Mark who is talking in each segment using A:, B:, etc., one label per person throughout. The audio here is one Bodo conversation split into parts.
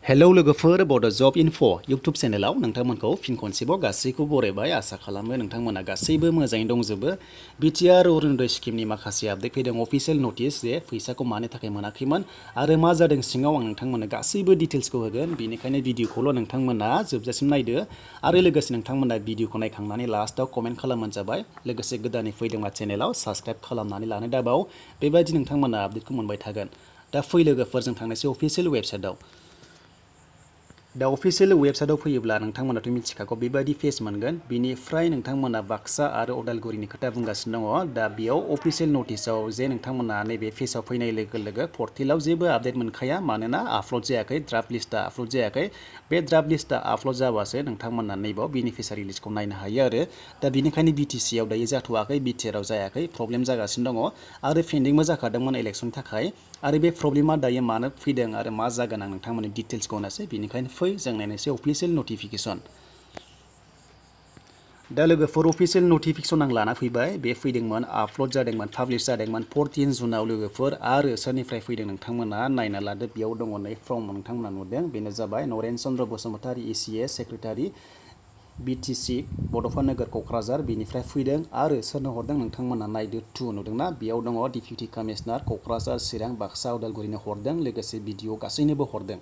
A: हेलौ लोगोफोर बड' जब इनफ' इउटुब चेनेलाव नोंथांमोनखौ फिन खनसेबाव गासैखौ बरायबाय आसा खालामो नोंथांमोना गासैबो मोजाङै दंजोबो BTR Orunodoi स्किमनि माखासे आपडेट फैदों अफिशियेल नटिस जे फैसाखौ मानि थाखाय मोनाखैमोन आरो मा जादों सिङाव आं नोंथांमोननो गासैबो डिटेल्सखौ होगोन बेनिखायनो भिडिअखौल' नोंथांमोना जोबजासिम नायदो आरो लोगोसे नोंथांमोना भिडिअखौ नायखांनानै लास्टआव कमेन्ट खालामबानो जाबाय लोगोसे गोदानै फैदोंबा चेनेलाव साबस्क्राइब खालामनानै लानो दाबाव बेबायदि नोंथांमोना आपडेटखौ मोनबाय थागोन दा फै लोगोफोर जों थांनोसै अफिशियेल वेबसाइटआव दा अफिशियेल वेबसाइटआव फैयोब्ला नोंथांमोनाथ' मिथिखागौ बेबायदि पेज मोनगोन बिनिफ्राय नोंथांमोना बाक्सा आरो उदालगुरिनि खोथा बुंगासिनो दङ दा बेयाव अफिशियेल नटिसआव जे नोंथांमोना नैबे पेजआव फैनाय लोगो लोगो पर्टेलाव जेबो आपडेट मोनखाया मानोना आपल'ड जायाखै ड्राफ्ट लिस्टआ आपल'ड जायाखै बे ड्राफ्ट लिस्टआ आपल'ड जाबासो नोंथांमोना नैबाव बेनिफिसियारि लिस्टखौ नायनो हायो आरो दा बेनिखायनो BTC आव दायो जाथ'वाखै BTR आव जायाखै प्रब्लेम जागासिनो दङ आरो पेन्डिंबो जाखादोंमोन इलेक्सननि थाखाय आरो बे प्रब्लेमा दायो मानो फैदों आरो मा जागोन आं नोंथांमोननि डिटेल्सखौ होनोसै बेनिखायनो फै जों नायनोसै अफिशियेल नटिफिकेसन दा लोगोफोर अफिशियेल नटिफिकेसन आं लाना फैबाय बे फैदोंमोन आपल'ड जादोंमोन पाब्लिश जादोंमोन 14 जुनाव लोगोफोर आरो सोरनिफ्राय फैदों नोंथांमोना नायना लादो बेयाव दङ नै फ्रम नोंथांमोना नुदों बेनो जाबाय Naren Chandra Basumatary ECS secretary BTC बड'फा नोगोर क'क्राझार बेनिफ्राय फैदों आरो सोरनो हरदों नोंथांमोना नायदो 2 नुदोंना बेयाव दङ डिप्युटि कमिशनार क'क्राझार चिरां बाक्सा उदालगुरिनो हरदों लोगोसे भिडिअ गासैनोबो हरदों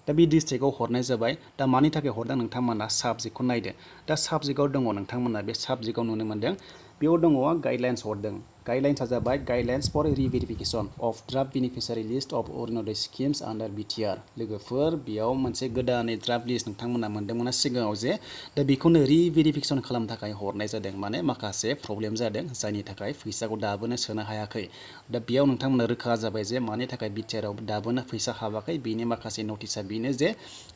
A: दा बे डिस्ट्रिक्टआव हरनाय जाबाय दा मानि थाखाय हरदों नोंथांमोना साबजेक्टखौ नायदो दा साबजेक्टआव दङ नोंथांमोना बे साबजेक्टआव नुनो मोनदों बेयाव दङ गाइडलाइन्स हरदों गाइडलाइन्सआ जाबाय guidelines for reverification of draft beneficiary list of Orunodoi schemes under BTR लोगोफोर बेयाव मोनसे गोदानै ड्राफ्ट लिस्ट नोंथांमोना मोनदोंमोन सिगाङाव जे दा बेखौनो रिभेरिफिकेसन खालामनो थाखाय हरनाय जादों माने माखासे प्रब्लेम जादों जायनि थाखाय फैसाखौ दाबोनो सोनो हायाखै दा बेयाव नोंथांमोना रोखा जाबाय जे मानि थाखाय BTR आव दाबोनो फैसा हाबाखै बेनि माखासे नटिसआ बेनो जे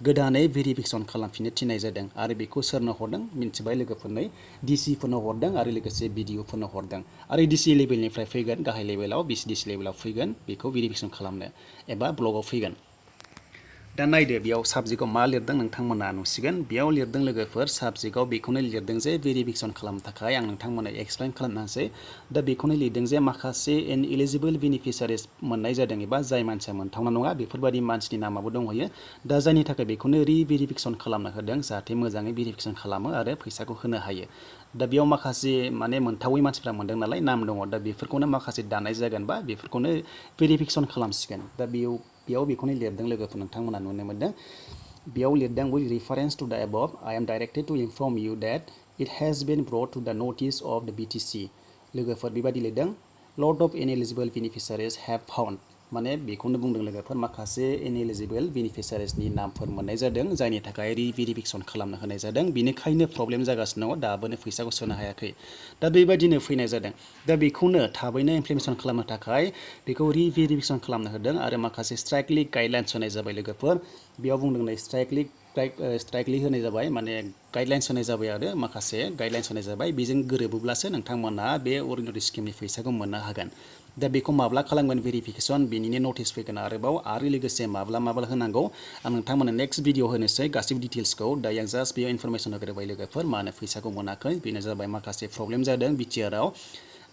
A: गोदानै भेरिफिकेसन खालामफिननो थिननाय जादों आरो बेखौ सोरनो हरदों मिन्थिबाय लोगोफोरनो DC फोरनो हरदों आरो लोगोसे BDO फोरनो हरदों आरो DC लेभेलनिफ्राय फैगोन गाहाय लेभेलाव BCDC लेभेलाव फैगोन बेखौ भेरिफिकेसन खालामनो एबा ब्लकआव फैगोन दा नायदो बेयाव साबजेक्टआव मा लिरदों नोंथांमोना नुसिगोन बेयाव लिरदों लोगोफोर साबजेक्टआव बेखौनो लिरदों जे भेरिफिकेसन खालामनो थाखाय आं नोंथांमोननो एक्सप्लेन खालामनोसै दा बेखौनो लिरदों जे माखासे इनएलिजिबल बेनिफिसियारिस मोननाय जादों एबा जाय मानसिया मोनथावना नङा बेफोरबायदि मानसिनि नामाबो दंहैयो दा जायनि थाखाय बेखौनो रिभेरिफिकेसन खालामनो होदों जाहाथे मोजाङै भेरिफिकेसन खालामो आरो फैसाखौ होनो हायो दा बेयाव माखासे माने मोनथावै मानसिफ्रा मोनदों नालाय नाम दङ दा बेफोरखौनो माखासे दानाय जागोन बा बेफोरखौनो भेरिफिकेसन खालामसिगोन दा बेयाव बेखौनो लिरदों लोगोफोर नोंथांमोना नुनो मोनदों बेयाव लिरदों विथ रिफारेन्स टु द above I am directed to inform you that it has been brought to the notice of the BTC लोगोफोर बेबायदि लिरदों lot of ineligible beneficiaries have found माने बेखौनो बुंदों लोगोफोर माखासे इनएलिजिबल बेनिफिसियारिसनि नामफोर मोननाय जादों जायनि थाखाय रिभेरिफिकेसन खालामनो होनाय जादों बेनिखायनो प्रब्लेम जागासिनो दङ दाबोनो फैसाखौ सोनो हायाखै दा बेबायदिनो फैनाय जादों दा बेखौनो थाबैनो इमप्लिमेन्टेसन खालामनो थाखाय बेखौ रिभेरिफिकेसन खालामनो होदों आरो माखासे स्ट्राइकलि गाइडलाइन्स होनाय जाबाय लोगोफोर बेयाव बुंदों नै स्ट्राइकलि होनाय जाबाय माने गाइडलाइन्स होनाय जाबाय आरो माखासे गाइडलाइन्स होनाय जाबाय बेजों गोरोबोब्लासो नोंथांमोना बे अरुणोदय स्किमनि फैसाखौ मोननो हागोन दा बेखौ माब्ला खालामगोन भेरिफिकेसन बेनिनो नटिस फैगोन आरोबाव आरो लोगोसे माब्ला होनांगौ आं नोंथांमोननो नेक्स्ट भिडिअ होनोसै गासिबो डिटेल्सखौ दा आं जास्ट बेयाव इनफरमेसन होग्रोबाय लोगोफोर मानो फैसाखौ मोनाखै बेनो जाबाय माखासे प्रब्लेम जादों BTR आव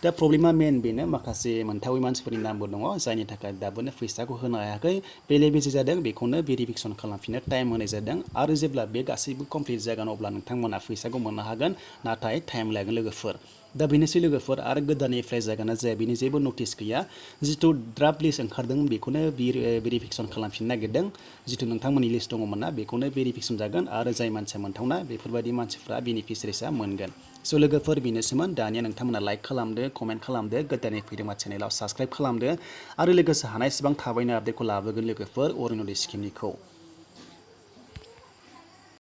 A: दा प्रब्लेमा मेन बेनो माखासे मोनथावै मानसिफोरनि नामबो दङ जायनि थाखाय दाबोनो फैसाखौ होनो हायाखै बेले बेजे जादों बेखौनो भेरिफिकेसन खालामफिननो टाइम होनाय जादों आरो जेब्ला बे गासैबो कमप्लिट जागोन अब्ला नोंथांमोना फैसाखौ मोननो हागोन नाथाय टाइम लागोन लोगोफोर दा बेनोसै लोगोफोर आरो गोदानै एप्लाइ जागोन ना जाया बेनि जेबो नटिस गैया जिथु ड्राफ्ट लिस्ट ओंखारदों बेखौनो भेरिफिकेसन खालामफिननो नागिरदों जिथु नोंथांमोननि लिस्ट दङमोन ना बेखौनो भेरिफिकेसन जागोन आरो जाय मानसिया मोनथावना बेफोरबायदि मानसिफ्रा बेनिफिसियारिसा मोनगोन स' लोगोफोर बेनोसैमोन दानिया नोंथांमोना लाइक खालामदो कमेन्ट खालामदो गोदानै फैदोंबा चेनेलाव साबस्क्राइब खालामदो आरो लोगोसे हानायसेबां थाबैनो आपडेटखौ लाबोगोन लोगोफोर अरुणोदय स्किमनिखौ